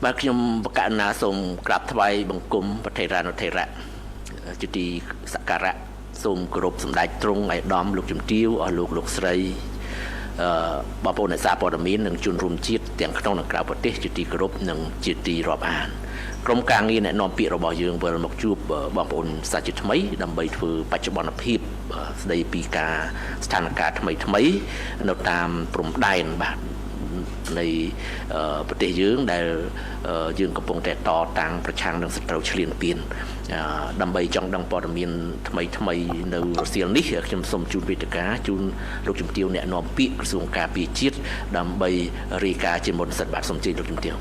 បាទខ្ញុំបកណាសូមក្រាបថ្វាយបង្គំប្រធេរានុធេរៈជាទីសក្ការៈសូមគោរពសម្ដេចទ្រង់ឯកឧត្តមលោកជំទាវអស់លោកលោកស្រីអឺបងប្អូនអ្នកសារព័ត៌មាននិងជនរួមជាតិទាំងក្នុងនិងក្រៅប្រទេសជាទីគោរពនិងជាទីរាប់អានក្រុមការងារអ្នកនាំពាក្យរបស់យើងវិលមកជួបបងប្អូនសាជាថ្មីដើម្បីធ្វើបច្ចុប្បន្នភាពស្ដីពីការស្ថានភាពថ្មីថ្មីនៅតាមព្រំដែនបាទនៃប្រទេសយើងដែលយើងកំពុងតែតតាំងប្រឆាំងនឹងសត្រូវឈ្លានពានដើម្បីចង់ដឹងព័ត៌មានថ្មីថ្មីនៅរសៀលនេះខ្ញុំសូមជូនវេទិកាជូនលោកជំទាវអ្នកនាំពាក្យក្រសួងការពារជាតិដើម្បីរាយការណ៍ជាមុនសិនបាទសូមជម្រាបលោកជំទាវ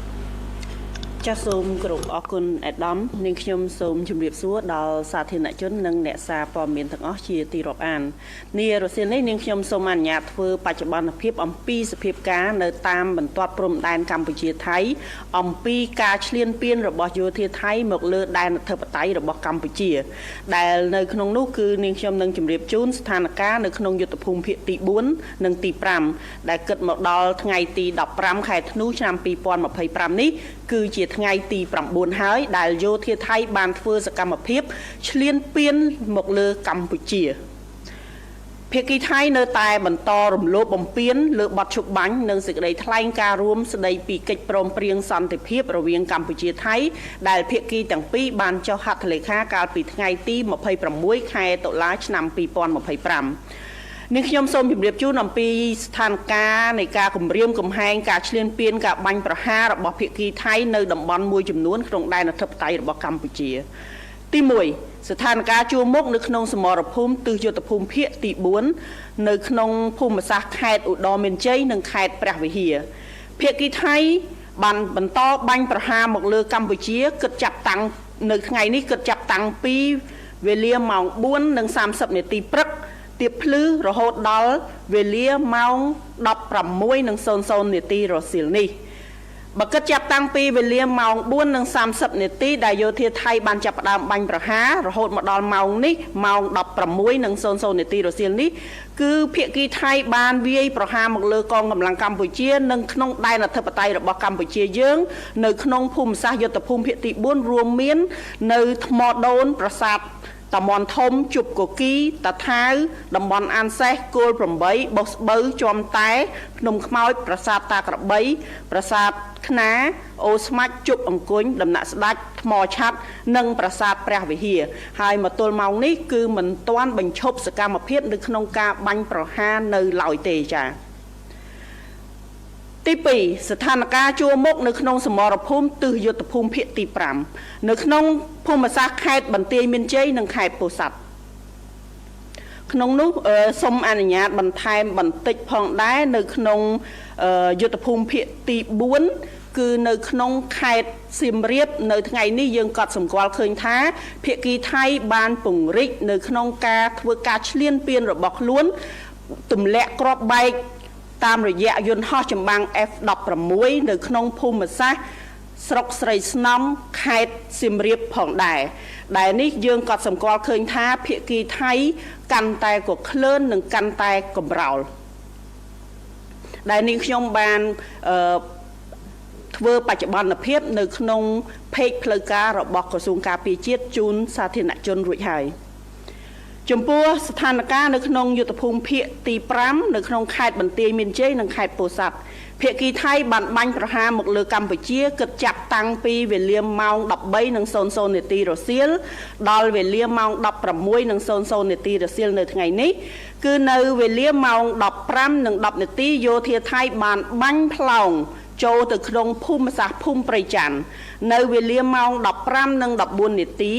ចាសសូមគោរពអរគុណអាដាមនាងខ្ញុំសូមជម្រាបសួរដល់សាធារណជននិងអ្នកសារព័ត៌មានទាំងអស់ជាទីរាប់អាននារសៀលនេះនាងខ្ញុំសូមអនុញ្ញាតធ្វើបច្ចុប្បន្នភាពអំពីសភាពការនៅតាមបន្ទាត់ព្រំដែនកម្ពុជាថៃអំពីការឈ្លានពានរបស់យោធាថៃមកលើដែនអធិបតេយ្យរបស់កម្ពុជា ដែលនៅក្នុងនោះគឺនាងខ្ញុំនឹងជម្រាបជូនស្ថានភាពនៅក្នុងយុទ្ធភូមិភាគទី4និងទី5ដែលគិតមកដល់ថ្ងៃទី15ខែធ្នូឆ្នាំ2025នេះគឺជាថ្ងៃទី9ហើយដែលយោធាថៃបានធ្វើសកម្មភាពឈ្លានពានមកលើកម្ពុជាភាគីថៃនៅតែបន្តរំលោភបំពានលើបទឈប់បាញ់និងសេចក្តីថ្លែងការណ៍រួមស្តីពីកិច្ចព្រមព្រៀងសន្តិភាពរវាងកម្ពុជាថៃដែលភាគីទាំងពីរបានចុះហត្ថលេខាកាលពីថ្ងៃទី26ខែតុលាឆ្នាំ2025នេះខ្ញុំសូមជម្រាបជូនអំពីស្ថានភាពនៃការគម្រាមកំហែងការឈ្លានពានការបាញ់ប្រហាររបស់ភាគីថៃនៅតំបន់មួយចំនួនក្នុងដែនអធិបតេយ្យរបស់កម្ពុជាទី1ស្ថានភាពជួរមុខនៅក្នុងសមរភូមិទិសយុទ្ធភូមិភាគទី4នៅក្នុងភូមិសាស្ត្រខេត្តឧត្តរមានជ័យនិងខេត្តព្រះវិហារភាគីថៃបានបន្តបាញ់ប្រហារមកលើកម្ពុជាគិតចាប់តាំងនៅថ្ងៃនេះគិតចាប់តាំងពីវេលាម៉ោង4:30នាទីព្រឹកទៀបភ្លឺរហូតដល់វេលាម៉ោង16:00នាទីរសៀលនេះបើគិតចាប់តាំងពីវេលាម៉ោង4:30នាទីដែលយោធាថៃបានចាប់ផ្ដើមបាញ់ប្រហាររហូតមកដល់ម៉ោងនេះម៉ោង16:00នាទីរសៀលនេះគឺភាគីថៃបានវាយប្រហារមកលើកងកម្លាំងកម្ពុជានិងក្នុងដែនអធិបតេយ្យរបស់កម្ពុជាយើងនៅក្នុងភូមិសាស្ត្រយុទ្ធភូមិភាគទី4រួមមាននៅថ្មដូនប្រាសាទតាមន់ធំជប់កគីតាថាវតំបន់អានសេះគោល8បុសស្បូវជាំតែភ្នំខ្មោចប្រាសាទតាក្របីប្រាសាទខ្នាអូស្មាច់ជប់អង្គញដំណាក់ស្ដាច់ថ្មឆាត់និងប្រាសាទព្រះវិហារហើយមកទល់ម៉ោងនេះគឺមិនទាន់បញ្ឈប់សកម្មភាពនៅក្នុងការបាញ់ប្រហារនៅឡើយទេចា៎ទី2ស្ថានភាពជួរមុខនៅក្នុងសមរភូមិទិសយុទ្ធភូមិភាគទី5នៅក្នុងភូមិសាស្ត្រខេត្តបន្ទាយមានជ័យនិងខេត្តពោធិ៍សាត់ក្នុងនោះសូមអនុញ្ញាតបន្ថែមបន្តិចផងដែរនៅក្នុងយុទ្ធភូមិភាគទី4គឺនៅក្នុងខេត្តសៀមរាបនៅថ្ងៃនេះយើងក៏សម្គាល់ឃើញថាភាគីថៃបានពង្រីកនៅក្នុងការធ្វើការឈ្លានពានរបស់ខ្លួនទម្លាក់គ្រាប់បែកតាមរយៈយន្តហោះចម្បាំង F16 នៅក្នុងភូមិសាស្ត្រស្រុកស្រីស្នំខេត្តសៀមរាបផងដែរដែលនេះយើងក៏សម្គាល់ឃើញថាភាគីថៃកាន់តែក៏ក្លឿននិងកាន់តែកម្រោលដែលនេះខ្ញុំបានអឺធ្វើបច្ចុប្បន្នភាពនៅក្នុង page ផ្លូវការរបស់ក្រសួងការពារជាតិជូនសាធារណជនរួចហើយចំពោះស្ថានភាពនៅក្នុងយុទ្ធភូមិភាគទី5នៅក្នុងខេត្តបន្ទាយមានជ័យនិងខេត្តពោធិ៍សាត់ភាគីថៃបានបាញ់ប្រហារមកលើកម្ពុជាគិតចាប់តាំងពីវេលាម៉ោង13:00នាទីរសៀលដល់វេលាម៉ោង16:00នាទីរសៀលនៅថ្ងៃនេះគឺនៅវេលាម៉ោង15:10នាទីយោធាថៃបានបាញ់ផ្លោងចូលទៅក្នុងភូមិសាស្ត្រភូមិព្រៃច័ន្ទនៅវេលាម៉ោង15:14នាទី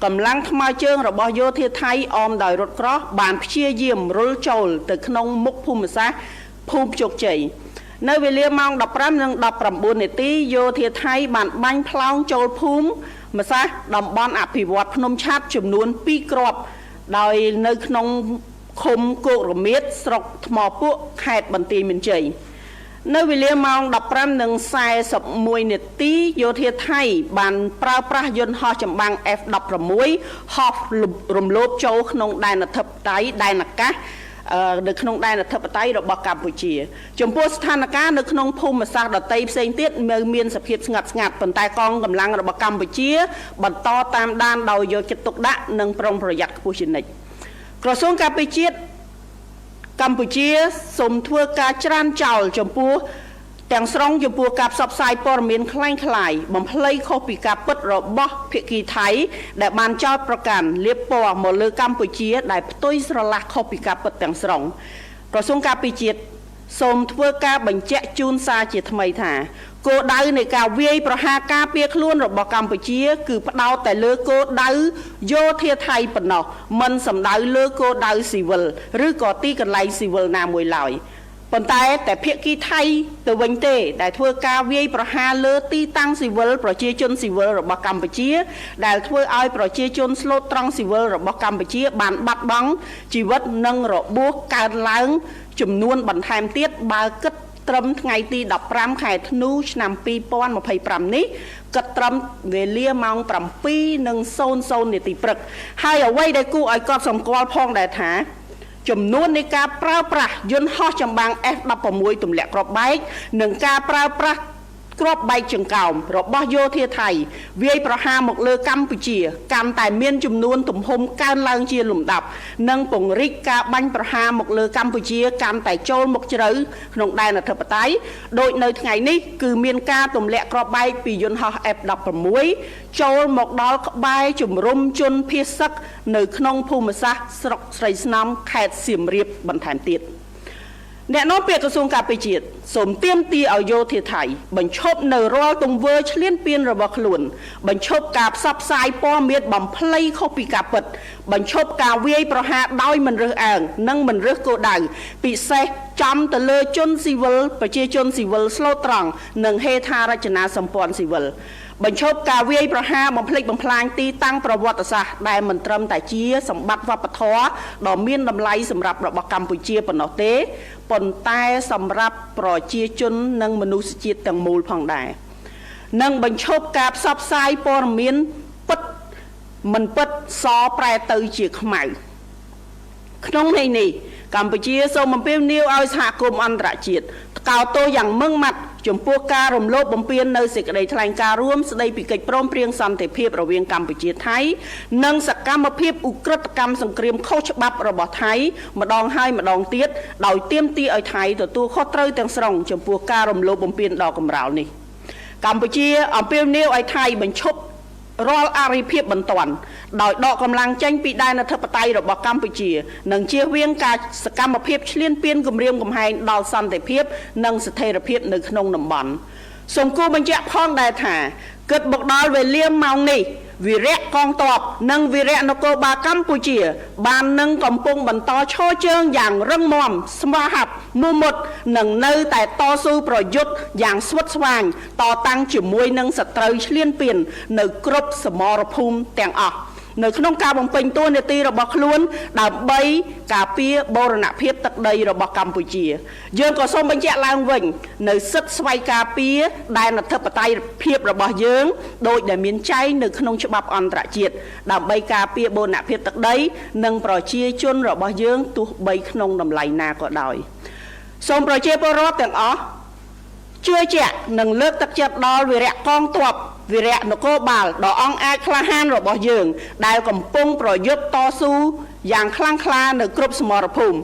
កម្លាំងថ្មើរជើងរបស់យោធាថៃអមដោយរថក្រោះបានព្យាយាមរុលចូលទៅក្នុងមុខភូមិសាស្ត្រភូមិជោគជ័យនៅវេលាម៉ោង15:19នាទីយោធាថៃបានបាញ់ផ្លោងចូលភូមិម្សាសតំបន់អភិវឌ្ឍភ្នំឆាត់ចំនួន2គ្រាប់ដោយនៅក្នុងឃុំគោករមៀតស្រុកថ្មពួកខេត្តបន្ទាយមានជ័យនៅវេលាម៉ោង15:41នាទីយោធាថៃបានប្រើប្រាស់យន្តហោះចម្បាំង F16 ហោះរំលោភចូលក្នុងដែនអធិបតេយ្យដែនអាកាស នៅក្នុងដែនអធិបតេយ្យរបស់កម្ពុជាចំពោះស្ថានភាពនៅក្នុងភូមិសាស្ត្រដទៃផ្សេងទៀតនៅមានសភាពស្ងាត់ស្ងាត់ប៉ុន្តែកងកម្លាំងរបស់កម្ពុជាបន្តតាមដានដោយយកចិត្តទុកដាក់និងប្រុងប្រយ័ត្នខ្ពស់ជានិច្ចក្រសួងការពារជាតិកម្ពុជាសូមធ្វើការច្រានចោលចំពោះទាំងស្រុងចំពោះការផ្សព្វផ្សាយព័ត៌មានក្លែងក្លាយបំភ្លៃខុសពីការពិតរបស់ភាគីថៃដែលបានចោទប្រកាន់លាបពណ៌មកលើកម្ពុជាដែលផ្ទុយស្រឡះខុសពីការពិតទាំងស្រុងក្រសួងការពារជាតិសូមធ្វើការបញ្ជាក់ជូនសារជាថ្មីថាគោលដៅនៃការវាយប្រហារការពារខ្លួនរបស់កម្ពុជាគឺផ្ដោតតែលើគោលដៅយោធាថៃប៉ុណ្ណោះមិនសំដៅលើគោលដៅស៊ីវិលឬក៏ទីកន្លែងស៊ីវិលណាមួយឡើយប៉ុន្តែតែភាគីថៃទៅវិញទេដែលធ្វើការវាយប្រហារលើទីតាំងស៊ីវិលប្រជាជនស៊ីវិលរបស់កម្ពុជាដែលធ្វើឲ្យប្រជាជនស្លូតត្រង់ស៊ីវិលរបស់កម្ពុជាបានបាត់បង់ជីវិតនិងរបួសកើនឡើងចំនួនបន្ថែមទៀតបើគិតត្រឹមថ្ងៃទី15ខែធ្នូឆ្នាំ2025នេះគិតត្រឹមវេលាម៉ោង7:00នាទីព្រឹកហើយអ្វីដែលគួរឲ្យកត់សម្គាល់ផងដែរថាចំនួននៃការប្រើប្រាស់យន្តហោះចម្បាំង F16 ទម្លាក់គ្រាប់បែកនិងការប្រើប្រាស់គ្រាប់បែកចង្កោមរបស់យោធាថៃវាយប្រហារមកលើកម្ពុជាកាន់តែមានចំនួនទំហំកើនឡើងជាលំដាប់និងពង្រីកការបាញ់ប្រហារមកលើកម្ពុជាកាន់តែចូលមកជ្រៅក្នុងដែនអធិបតេយ្យដោយនៅថ្ងៃនេះគឺមានការទម្លាក់គ្រាប់បែកពីយន្តហោះ F16 ចូលមកដល់ក្បែរជំរំជនភៀសសឹកនៅក្នុងភូមិសាស្ត្រស្រុកស្រីស្នំខេត្តសៀមរាបបន្ថែមទៀតអ្នកនាំពាក្យក្រសួងការពារជាតិសូមទាមទារឲ្យយោធាថៃបញ្ឈប់នៅរាល់ទង្វើឈ្លានពានរបស់ខ្លួនបញ្ឈប់ការផ្សព្វផ្សាយព័ត៌មានបំភ្លៃខុសពីការពិតបញ្ឈប់ការវាយប្រហារដោយមិនរើសអើងនិងមិនរើសគោលដៅពិសេសចំទៅលើជនស៊ីវិលប្រជាជនស៊ីវិលស្លូតត្រង់និងហេដ្ឋារចនាសម្ព័ន្ធស៊ីវិលបញ្ឈប់ការវាយប្រហារបំផ្លិចបំផ្លាញទីតាំងប្រវត្តិសាស្ត្រដែលមិនត្រឹមតែជាសម្បត្តិវប្បធម៌ដ៏មានតម្លៃសម្រាប់របស់កម្ពុជាប៉ុណ្ណោះទេប៉ុន្តែសម្រាប់ប្រជាជននិងមនុស្សជាតិទាំងមូលផងដែរនិងបញ្ឈប់ការផ្សព្វផ្សាយព័ត៌មានពិតមិនពិតសប្រែទៅជាខ្មៅក្នុងន័យនេះកម្ពុជាសូមអំពាវនាវឲ្យសហគមន៍អន្តរជាតិថ្កោលទោសយ៉ាងម៉ឺងម៉ាត់ចំពោះការរំលោភបំពាននៅសេចក្តីថ្លែងការណ៍រួមស្តីពីកិច្ចព្រមព្រៀងសន្តិភាពរវាងកម្ពុជាថៃនិងសកម្មភាពឧក្រិដ្ឋកម្មសង្គ្រាមខុសច្បាប់របស់ថៃម្ដងហើយម្ដងទៀតដោយទាមទារឲ្យថៃទទួលខុសត្រូវទាំងស្រុងចំពោះការរំលោភបំពានដ៏កម្រោលនេះកម្ពុជាអំពាវនាវឲ្យថៃបញ្ឈប់រាល់អរិភាពបន្ទាន់ដោយដកកម្លាំងចេញពីដែនអធិបតេយ្យរបស់កម្ពុជានិងជៀសវាងការសកម្មភាពឈ្លានពានគំរាមកំហែងដល់សន្តិភាពនិងស្ថិរភាពនៅក្នុងតំបន់សូមគូបញ្ជាក់ផងដែរថាគិតមកដល់វេលាម៉ោងនេះវីរៈកងទ័ពនិងវីរៈនគរបាលកម្ពុជា បាននឹងកំពុងបន្តឈរជើងយ៉ាងរឹងមាំស្វាហាប់មោះមុតនិងនៅតែតស៊ូប្រយុទ្ធយ៉ាងស្វិតស្វាញតតាំងជាមួយនឹងសត្រូវឈ្លានពាននៅគ្រប់សមរភូមិទាំងអស់នៅក្នុងការបំពេញតួនាទីរបស់ខ្លួនដើម្បីការពារបូរណភាពទឹកដីរបស់កម្ពុជាយើងក៏សូមបញ្ជាក់ឡើងវិញនៅសិទ្ធិស្វ័យការពារដែនអធិបតេយ្យភាពរបស់យើងដោយដែលមានចែងនៅក្នុងច្បាប់អន្តរជាតិដើម្បីការពារបូរណភាពទឹកដីនិងប្រជាជនរបស់យើងទោះបីក្នុងតម្លៃណាក៏ដោយសូមប្រជាពលរដ្ឋទាំងអស់ជឿជាក់និងលើកទឹកចិត្តដល់វីរៈកងទ័ពវីរៈនគរបាលដ៏អង់អាចក្លាហានរបស់យើងដែលកំពុងប្រយុទ្ធតស៊ូយ៉ាងខ្លាំងក្លានៅគ្រប់សមរភូមិ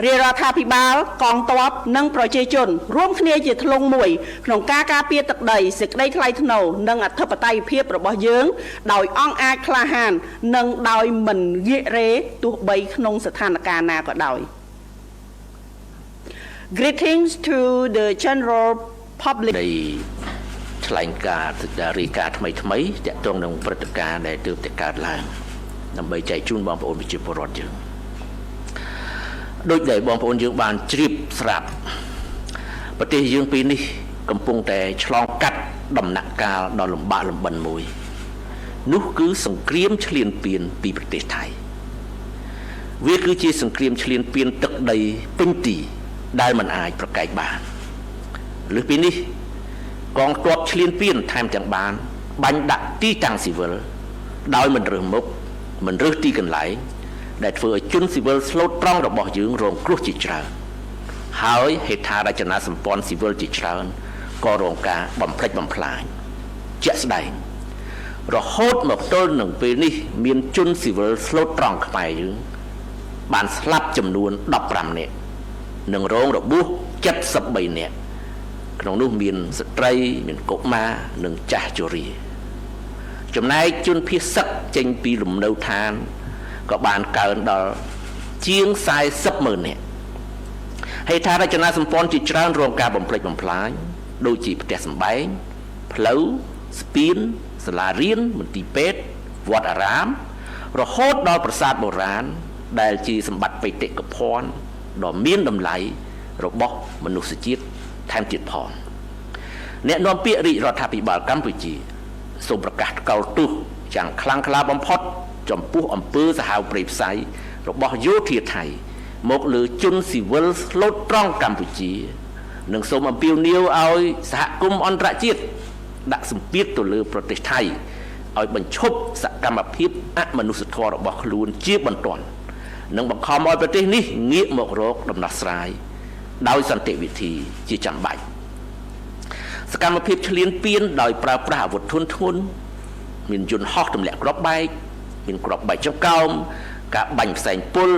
រាជរដ្ឋាភិបាលកងទ័ពនិងប្រជាជនរួមគ្នាជាធ្លុងមួយក្នុងការការពារទឹកដីសេចក្តីថ្លៃថ្នូរនិងអធិបតេយ្យភាពរបស់យើងដោយអង់អាចក្លាហាននិងដោយមិនងាករេទោះបីក្នុងស្ថានភាពណាក៏ដោយ Greetings to the general public. នៃថ្លែងការណ៍រាយការណ៍ថ្មីថ្មីទាក់ទងនឹងព្រឹត្តិការណ៍ដែលទើបតែកើតឡើងដើម្បីចែកជូនបងប្អូនប្រជាពលរដ្ឋយើងដូចដែលបងប្អូនយើងបានជ្រាបស្រាប់ប្រទេសយើងពេលនេះកំពុងតែឆ្លងកាត់ដំណាក់កាលដ៏លំបាកលំបិនមួយនោះគឺសង្គ្រាមឈ្លានពានពីប្រទេសថៃវាគឺជាសង្គ្រាមឈ្លានពានទឹកដីពេញទីដែលមិនអាចប្រកែកបានលើសពីនេះកងទ័ពឈ្លានពានថែមទាំងបានបាញ់ដាក់ទីតាំងស៊ីវិលដោយមិនរើសមុខមិនរើសទីកន្លែង ដែលធ្វើឲ្យជនស៊ីវិលស្លូតត្រង់របស់យើងរងគ្រោះជាច្រើនហើយហេដ្ឋារចនាសម្ព័ន្ធស៊ីវិលជាច្រើនក៏រងការបំផ្លិចបំផ្លាញជាក់ស្ដែងរហូតមកទល់នឹងពេលនេះមានជនស៊ីវិលស្លូតត្រង់ខ្មែរយើងបានស្លាប់ចំនួន15នាក់និងរងរបួស73នាក់ក្នុងនោះមានស្ត្រីមានកុមារនិងចាស់ជរាចំណែកជនភៀសសឹកចេញពីលំនៅឋានក៏បានកើនដល់ជាង40ម៉ឺននាក់ហេដ្ឋារចនាសម្ព័ន្ធជាច្រើនរងការបំផ្លិចបំផ្លាញដូចជាផ្ទះសម្បែងផ្លូវស្ពានសាលារៀនមន្ទីរពេទ្យវត្តអារាមរហូតដល់ប្រាសាទបុរាណដែលជាសម្បត្តិបេតិកភណ្ឌដ៏មានតម្លៃរបស់មនុស្សជាតិថែមទៀតផងអ្នកនាំពាក្យរាជរដ្ឋាភិបាលកម្ពុជាសូមប្រកាសថ្កោលទោសយ៉ាងខ្លាំងក្លាបំផុតចំពោះអំពើសាហាវព្រៃផ្សៃរបស់យោធាថៃមកលើជនស៊ីវិលស្លូតត្រង់កម្ពុជានិងសូមអំពាវនាវឲ្យសហគមន៍អន្តរជាតិដាក់សម្ពាធទៅលើប្រទេសថៃឲ្យបញ្ឈប់សកម្មភាពអមនុស្សធម៌របស់ខ្លួនជាបន្ទាន់និងបង្ខំឲ្យប្រទេសនេះងាកមករកដំណោះស្រាយដោយសន្តិវិធីជាចាំបាច់សកម្មភាពឈ្លានពានដោយប្រើប្រាស់អាវុធធុនធ្ងន់មានយន្តហោះទម្លាក់គ្រាប់បែកមានគ្រាប់បែកចង្កោមការបាញ់ផ្សែងពុល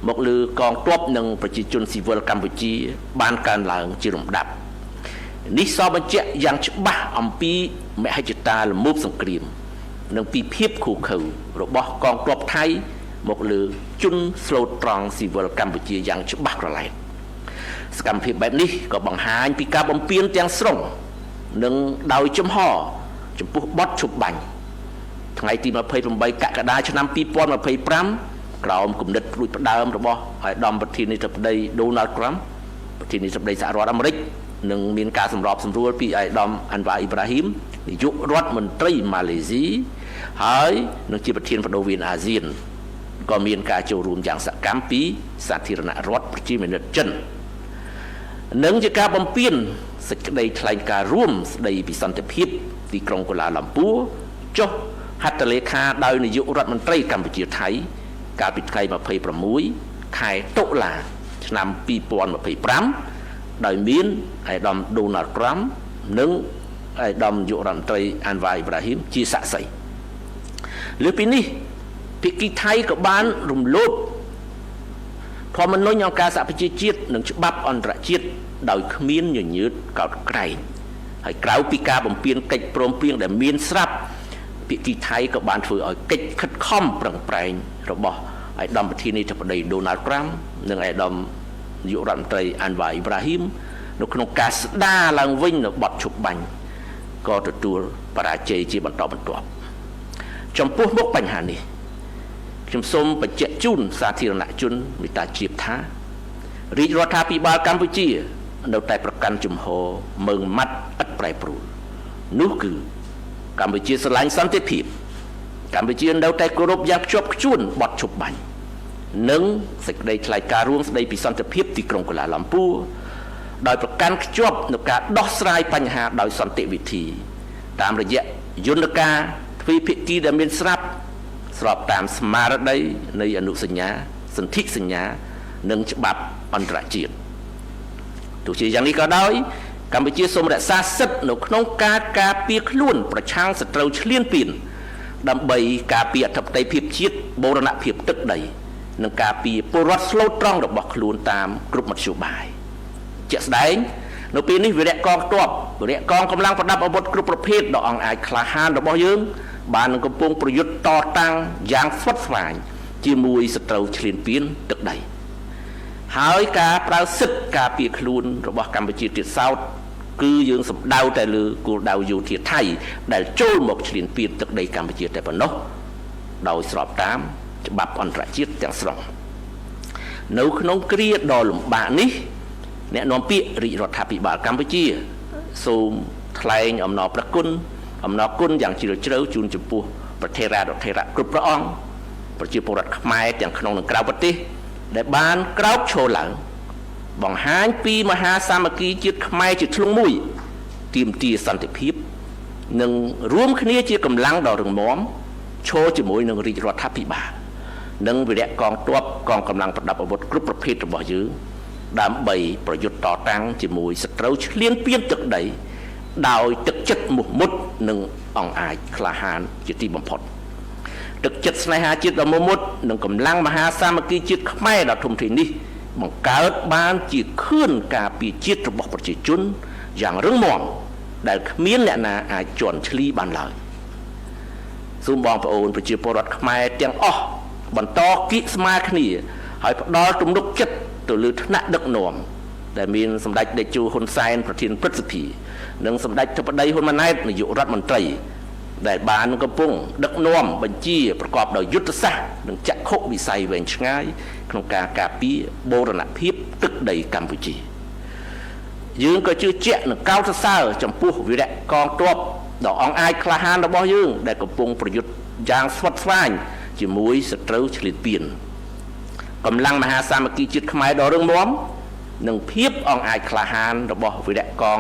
មកលើកងទ័ពនិងប្រជាជនស៊ីវិលកម្ពុជាបានកើនឡើងជាលំដាប់នេះសបញ្ជាក់យ៉ាងច្បាស់អំពីមហិច្ឆតាល្មោភសង្គ្រាមនិងពីភាពឃោរឃៅរបស់កងទ័ពថៃមកលើជនស្លូតត្រង់ស៊ីវិលកម្ពុជាយ៉ាងច្បាស់ក្រឡែតសកម្មភាពបែបនេះក៏បង្ហាញពីការបំពានទាំងស្រុងនិងដោយចំហចំពោះបទឈប់បាញ់ថ្ងៃទី28កក្កដាឆ្នាំ2025ក្រោមគំនិតផ្ដួចផ្ដើមរបស់ឯកឧត្តមប្រធានាធិបតីដូណាល់ត្រាំប្រធានាធិបតីសហរដ្ឋអាមេរិកនិងមានការសម្របសម្រួលពីឯកឧត្តមអាន់វ៉ាអ៊ីប្រាហ៊ីមនាយករដ្ឋមន្ត្រីម៉ាឡេស៊ីហើយនឹងជាប្រធានប្ដូរវេនអាស៊ានក៏មានការចូលរួមយ៉ាងសកម្មពីសាធារណរដ្ឋប្រជាមានិតចិននិងជាការបំពានសេចក្តីថ្លែងការណ៍រួមស្តីពីសន្តិភាពទីក្រុងកូឡាឡាំពួរចុះហត្ថលេខាដោយនាយករដ្ឋមន្ត្រីកម្ពុជាថៃកាលពីថ្ងៃ26ខែតុលាឆ្នាំ2025ដោយមានឯកឧត្តមដូណាល់ត្រាំនិងឯកឧត្តមនាយករដ្ឋមន្ត្រីអាន់វ៉ាអ៊ីប្រាហ៊ីមជាសាក្សីលើសពីនេះភាគីថៃក៏បានរំលោភធម្មនុញ្ញអង្គការសហប្រជាជាតិនិងច្បាប់អន្តរជាតិដោយគ្មានញញើតកោតក្រែងហើយក្រៅពីការបំពានកិច្ចព្រមព្រៀងដែលមានស្រាប់ភាគីថៃក៏បានធ្វើឲ្យកិច្ចខិតខំប្រឹងប្រែងរបស់ឯកឧត្តមប្រធានាធិបតីដូណាល់ត្រាំនិងឯកឧត្តមនាយករដ្ឋមន្ត្រីអាន់វ៉ាអ៊ីប្រាហ៊ីមនៅក្នុងការស្ដារឡើងវិញនៅបទឈប់បាញ់ក៏ទទួលបរាជ័យជាបន្តបន្ទាប់ចំពោះមុខបញ្ហានេះខ្ញុំសូមបញ្ជាក់ជូនសាធារណជនមេត្តាជាតិថារាជរដ្ឋាភិបាលកម្ពុជានៅតែប្រកាន់ជំហរម៉ឺងម៉ាត់ឥតប្រែប្រួលនោះគឺកម្ពុជាស្រឡាញ់សន្តិភាពកម្ពុជានៅតែគោរពយ៉ាងខ្ជាប់ខ្ជួនបទឈប់បាញ់និងសេចក្តីថ្លែងការណ៍រួមស្តីពីសន្តិភាពទីក្រុងកូឡាឡាំពួរដោយប្រកាន់ខ្ជាប់នៅការដោះស្រាយបញ្ហាដោយសន្តិវិធីតាមរយៈយន្តការទ្វេភាគីដែលមានស្រាប់ស្របតាមស្មារតីនៃអនុសញ្ញាសន្ធិសញ្ញានិងច្បាប់អន្តរជាតិទោះជាយ៉ាងនេះក៏ដោយកម្ពុជាសូមរក្សាសិទ្ធិនៅក្នុងការការពារខ្លួនប្រឆាំងសត្រូវឈ្លានពានដើម្បីការពារអធិបតេយ្យភាពជាតិបូរណភាពទឹកដីនិងការពារពលរដ្ឋស្លូតត្រង់របស់ខ្លួនតាមគ្រប់មធ្យោបាយជាក់ស្ដែងនៅពេលនេះវីរៈកងទ័ពវីរៈកងកម្លាំងប្រដាប់អាវុធគ្រប់ប្រភេទដ៏អង់អាចក្លាហានរបស់យើងបាននឹងកំពុងប្រយុទ្ធតតាំងយ៉ាងស្វិតស្វាញជាមួយសត្រូវឈ្លានពានទឹកដីហើយការប្រើសិទ្ធិការពារខ្លួនរបស់កម្ពុជាទៀតសោតគឺយើងសម្ដៅតែលើគោលដៅយោធាថៃដែលចូលមកឈ្លានពានទឹកដីកម្ពុជាតែប៉ុណ្ណោះដោយស្របតាមច្បាប់អន្តរជាតិទាំងស្រុងនៅក្នុងគ្រាដ៏លំបាកនេះអ្នកនាំពាក្យរាជរដ្ឋាភិបាលកម្ពុជាសូមថ្លែងអំណរព្រះគុណអំណរគុណយ៉ាងជ្រាលជ្រៅជូនចំពោះប្រធេរានុថេរៈគ្រប់ព្រះអង្គប្រជាពលរដ្ឋខ្មែរទាំងក្នុងនិងក្រៅប្រទេសដែលបានក្រោកឈរឡើងបង្ហាញពីមហាសាមគ្គីជាតិខ្មែរជាធ្លុងមួយទាមទារសន្តិភាពនិងរួមគ្នាជាកម្លាំងដ៏រឹងមាំឈរជាមួយនឹងរាជរដ្ឋាភិបាល និងវីរៈកងទ័ពកងកម្លាំងប្រដាប់អាវុធគ្រប់ប្រភេទរបស់យើងដើម្បីប្រយុទ្ធតតាំងជាមួយសត្រូវឈ្លានពានទឹកដីដោយទឹកចិត្តមោះមុតនិងអង្អាចក្លាហានជាទីបំផុតទឹកចិត្តស្នេហាជាតិដ៏មោះមុតនិងកម្លាំងមហាសាមគ្គីជាតិខ្មែរដ៏ធំធេងនេះបង្កើតបានជាខឿនការពារជាតិរបស់ប្រជាជនយ៉ាងរឹងមាំដែលគ្មានអ្នកណាអាចជន់ឈ្លីបានឡើយសូមបងប្អូនប្រជាពលរដ្ឋខ្មែរទាំងអស់បន្តគៀកស្មាគ្នាហើយផ្ដល់ទំនុកចិត្តទៅលើថ្នាក់ដឹកនាំដែលមានសម្ដេចតេជោហ៊ុនសែនប្រធានព្រឹទ្ធសភានិងសម្ដេចធិបតីហ៊ុនម៉ាណែតនាយករដ្ឋមន្ត្រីដែលបានកំពុងដឹកនាំបញ្ជាប្រកបដោយយុទ្ធសាស្ត្រនិងចក្ខុវិស័យវែងឆ្ងាយក្នុងការការពារបូរណភាពទឹកដីកម្ពុជាយើងក៏ជឿជាក់និងកោតសរសើរចំពោះវីរៈកងទ័ពដ៏អង់អាចក្លាហានរបស់យើងដែលកំពុងប្រយុទ្ធយ៉ាងស្វិតស្វាញជាមួយសត្រូវឈ្លានពានកម្លាំងមហាសាមគ្គីជាតិខ្មែរដ៏រឹងមាំនិងភាពអង់អាចក្លាហានរបស់វីរៈកង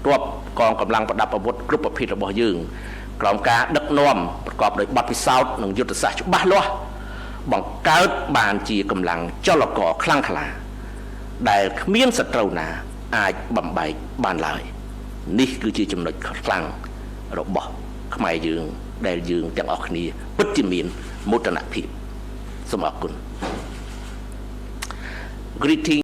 ទ័ពកងកម្លាំងប្រដាប់អាវុធគ្រប់ប្រភេទរបស់យើងក្រោមការដឹកនាំប្រកបដោយបទពិសោធន៍និងយុទ្ធសាស្ត្រច្បាស់លាស់បង្កើតបានជាកម្លាំងចលករខ្លាំងក្លាដែលគ្មានសត្រូវណាអាចបំបែកបានឡើយនេះគឺជាចំណុចខ្លាំងរបស់ខ្មែរយើងដែលយើងទាំងអស់គ្នាពិតជាមានមោទនភាពសូមអរគុណ Greeting.